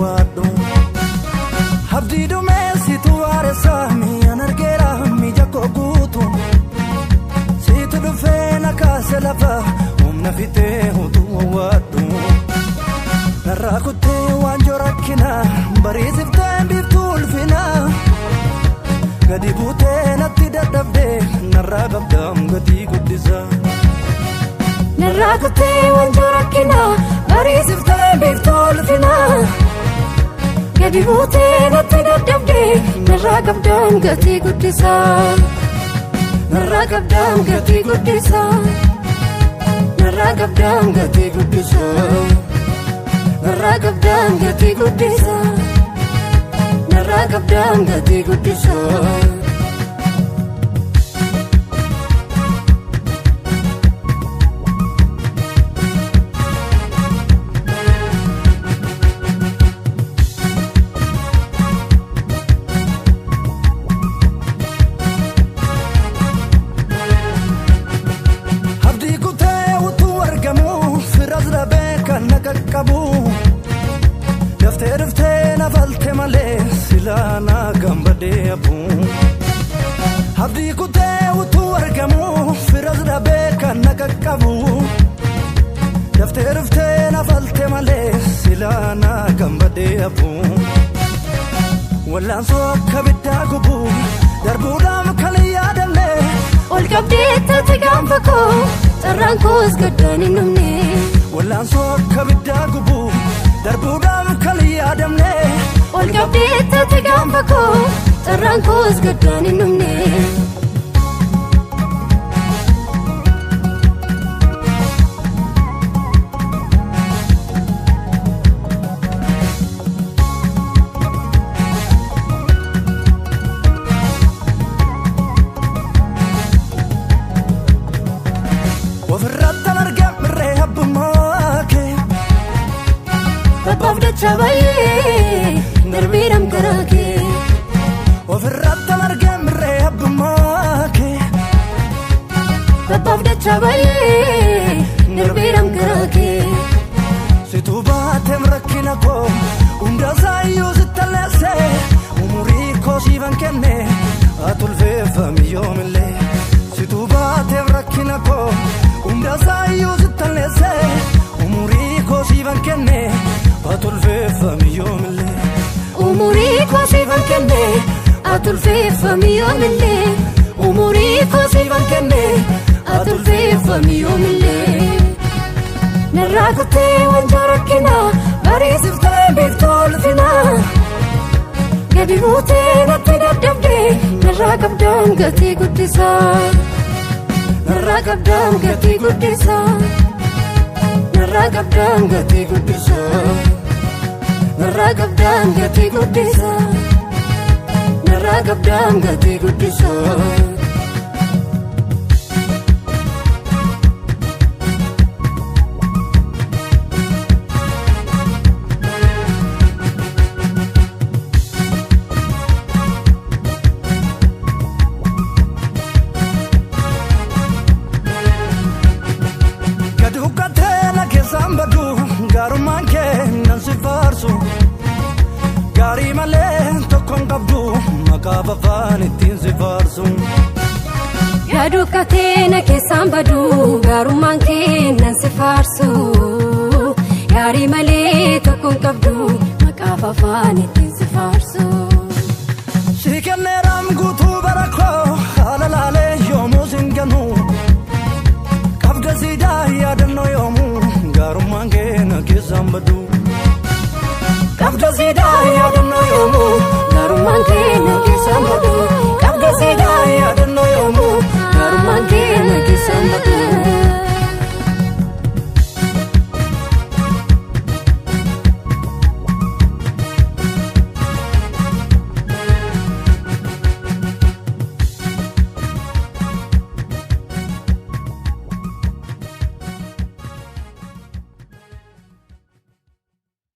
wawwaadhu. Abdii dumeessitu waaressaa mi'aan argeera miija koo guutu. Siitu dhufee na kaase lafa humna fitee utuu wawwaadhu. Narraa kuttee waanjoo rakkina bariisiftee biiftuu ulfina. Gadi buutee natti dadhabdee narraa qabdaam gatii guddisa. Narraa kuttee wanjoo rakkina bariisiftee biiftuu ulfina. Gadi buutee natti dadhabdee narraa qabdaam gatii guddisa. Narraa qabdaam gatii guddisa. Narraa qabdaam gatii guddisa. Narraa qabdaam gatii guddisa. Narraa qabdaam gatii guddisa. Abdii kutee utuu argamu firas dhabee kan na qaqqabu. Daftee dhuftee na falte malee silaa na gambadee hafu. Abdii kutee utuu argamu firas dhabee kan na qaqqabu. Daftee dhuftee na falte malee silaa na gambadee hafu. Wallaansoo akka biddaa gubu darbuudhaaf kan hin yaadamne. Ol qabdee taate gaanfa koo carraan koos gaddaan hin dhumne. Wallaansoo akka biddaa gubu darbuudhaaf kan hin yaadamne. Ol qabdee taate gaanfa koo carraan koos gaddaan hin dhumne. Ofirratti argaa mirree abbummaa kee. Babbaaf dacha baay'ee darbiidhaan karaa kee. Ofirratti argaa mirree abbummaa kee. Babbaaf dacha baay'ee darbiidhaan karaa kee. Situu baateem rakkina koo hunda isaayyuu sitti alleesse umurii koo siifan kenne ati ulfeeffami yoomillee. Situu baateem rakkina koo hunda isaayyuu sitti alleesse umurii koo siifan kenne ati ulfeeffami yoomillee. Umurii koo siifan kenne ati ulfeeffami yoomillee. Umurii koo siifan kenne ati ulfeeffami yoomillee. Narraa kuttee wanjoo rakkina bariisiftee biiftuu ulfina. Gadi buutee natti dadhabdee narraa qabdaam gatii guddisa. Narraa qabdaam gatii guddisa. Narraa qabdaam gatii guddisa. Narraa qabdaam gatii guddisa. Narraa qabdaam gatii guddisa. Gadi huqqatee na keessaan badu gaarummaan kee nan si faarsu. Gaarii malee tokko hin qabdu maqaa afaan ittiin si faarsu. Yaadukkatee na keessaan badu gaarummaan kee nan si faarsu. Gaarii malee tokko hin qabdu maqaaf afaan ittiin si faarsu. Si kenneeraam guutuu bara koo haala laalee yoomuu sin ganu. Qabda siidaa yaadannoo yoomuu gaarummaan kee na keessaan badu. Qabda siidaa yaadannoo yoomuu Gaarummaan kee